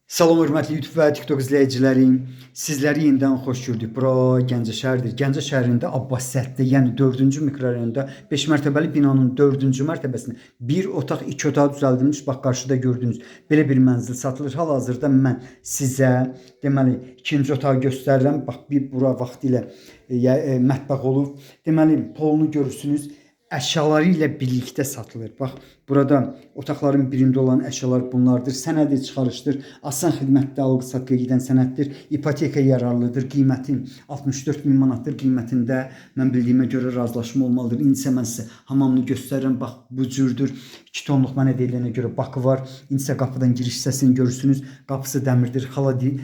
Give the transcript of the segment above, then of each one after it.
Salam hörmətli YouTube və TikTok izləyicilərim. Sizləri yenidən xoş gördük. Bura Gəncə şəhəridir. Gəncə şəhərində Abbasədddə, yəni 4-cü mikrorayonda 5 mərtəbəli binanın 4-cü mərtəbəsində bir otaq, iki otaq düzəldilmiş. Bax qarşıda gördüyünüz belə bir mənzil satılır. Hal-hazırda mən sizə deməli ikinci otağı göstərirəm. Bax bir bura vaxtilə mətbəx olub. Deməli polunu görürsünüz, əşyaları ilə birlikdə satılır. Bax, burada otaqların birində olan əşyalar bunlardır. Sənədi çıxarışdır. Asan xidmətdə alqı-satqıya gedən sənəddir. İpoteka yararlıdır. Qiyməti 64 min manatdır. Qiymətində mən bildiyimə görə razılaşma olmalıdır. İndi isə mən sizə hamamını göstərirəm. Bax, bu cürdür. 2 tonluq mənə deyilənə görə bakı var. İndi isə qapıdan giriş hissəsini görürsünüz. Qapısı dəmirdir. Xaladi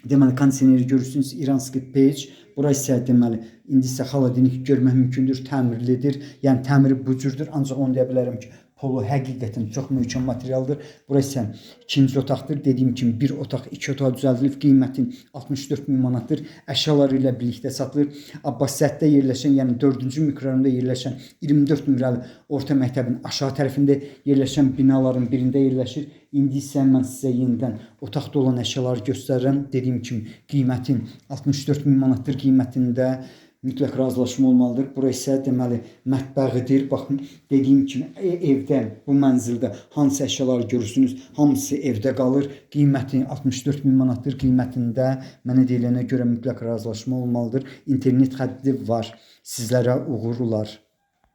deməli kondisioneri görürsünüz. İranski page. Bura isə deməli indi isə xaladenik görmək mümkündür, təmirlidir. Yəni təmiri bu cürdür. Ancaq onu deyə bilərəm ki, polu həqiqətən çox möhkəm materialdır. Bura isə ikinci otaqdır. Dediyim kimi bir otaq, iki otaq düzəldilib. Qiyməti 64 min manatdır. Əşyaları ilə birlikdə satılır. Abbasədddə yerləşən, yəni 4-cü mikrorayonda yerləşən 24 nömrəli orta məktəbin aşağı tərəfində yerləşən binaların birində yerləşir. İndi isə mən sizə yenidən otaqda olan əşyaları göstərirəm. Dediyim kimi qiymətin 64 min manatdır, qiymətində mütləq razılaşma olmalıdır. Bura isə deməli mətbəxidir. Baxın, dediyim kimi evdə, bu mənzildə hansı əşyaları görürsünüz, hamısı evdə qalır. Qiyməti 64 min manatdır. Qiymətində mənə deyilənə görə mütləq razılaşma olmalıdır. İnternet xətti var. Sizlərə uğurlar.